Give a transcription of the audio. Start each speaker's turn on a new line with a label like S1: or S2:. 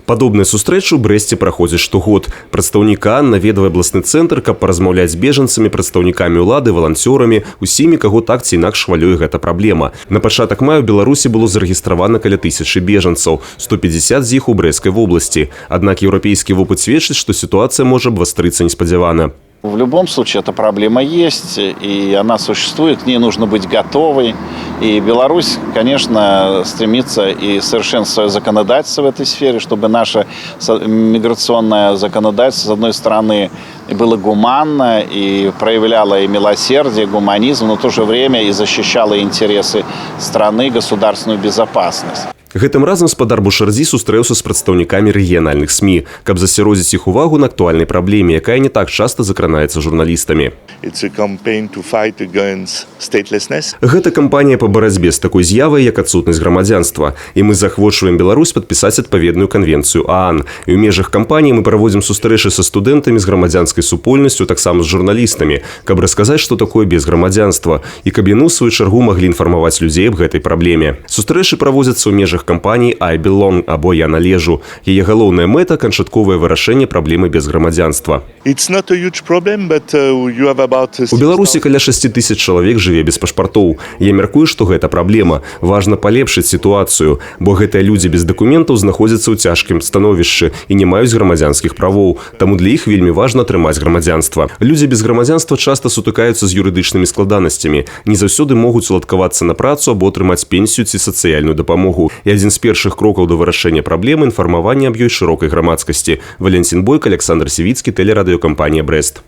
S1: Падобныя сустрэчы ў Брэсце праходзяць штогод. Прадстаўнік ААН наведвае абласны цэнтр, каб паразмаўляць з бежанцамі, прадстаўнікамі ўлады, валанцёрамі, усімі, каго так ці інакш хвалюе гэта праблема. На пачатак мая ў Беларусі было зарэгістравана каля 1000 бежанцаў, 150 з іх у Брэсцкай вобласці. Аднак еўрапейскі вопыт сведчыць, што сітуацыя можа абвастрыцца неспадзявана.
S2: В любом случае эта проблема есть, и она существует, к ней нужно быть готовой. И Беларусь, конечно, стремится и совершенствовать свое законодательство в этой сфере, чтобы наше миграционное законодательство, с одной стороны, было гуманно и проявляло и милосердие, и гуманизм, но в то же время и защищало интересы страны, государственную безопасность.
S1: Гэтым разам спадар Бушардзі сустрэўся з прадстаўнікамі рэгіянальных СМІ, каб засяродзіць іх увагу на актуальнай праблеме, якая не так часта закранаецца журналістамі.
S3: It's a campaign to fight against statelessness.
S1: Гэта кампанія па барацьбе з такой з'явай, як адсутнасць грамадзянства. І мы заахвочваем Беларусь падпісаць адпаведную канвенцыю ААН. І ў межах кампаніі мы праводзім сустрэчы са студэнтамі, з грамадзянскай супольнасцю, таксама з журналістамі, каб расказаць, што такое без грамадзянства, і каб яны ў сваю чаргу маглі інфармаваць людзей аб гэтай праблеме. Сустрэчы праводзяцца ў межах кампаніі «I belong» або «Я належу». Яе галоўная мэта — канчатковае вырашэнне праблемы без грамадзянства.
S3: It's not a huge problem, but you have about
S1: У Беларусі каля 6 тысяч чалавек жыве без пашпартоў. Я мяркую, што гэта праблема. Важна палепшыць сітуацыю, бо гэтыя людзі без дакументаў знаходзяцца ў цяжкім становішчы і не маюць грамадзянскіх правоў. Таму для іх вельмі важна атрымаць грамадзянства. Людзі без грамадзянства часта сутыкаюцца з юрыдычнымі складанасцямі, не заўсёды могуць уладкавацца на працу або атрымаць пенсію ці сацыяльную дапамогу. І адзін з першых крокаў да вырашэння праблемы — інфармавання аб ёй шырокай грамадскасці. Валянцін Бойка, Аляксандр Сівіцкі, тэлерадыёкампанія «Брэст».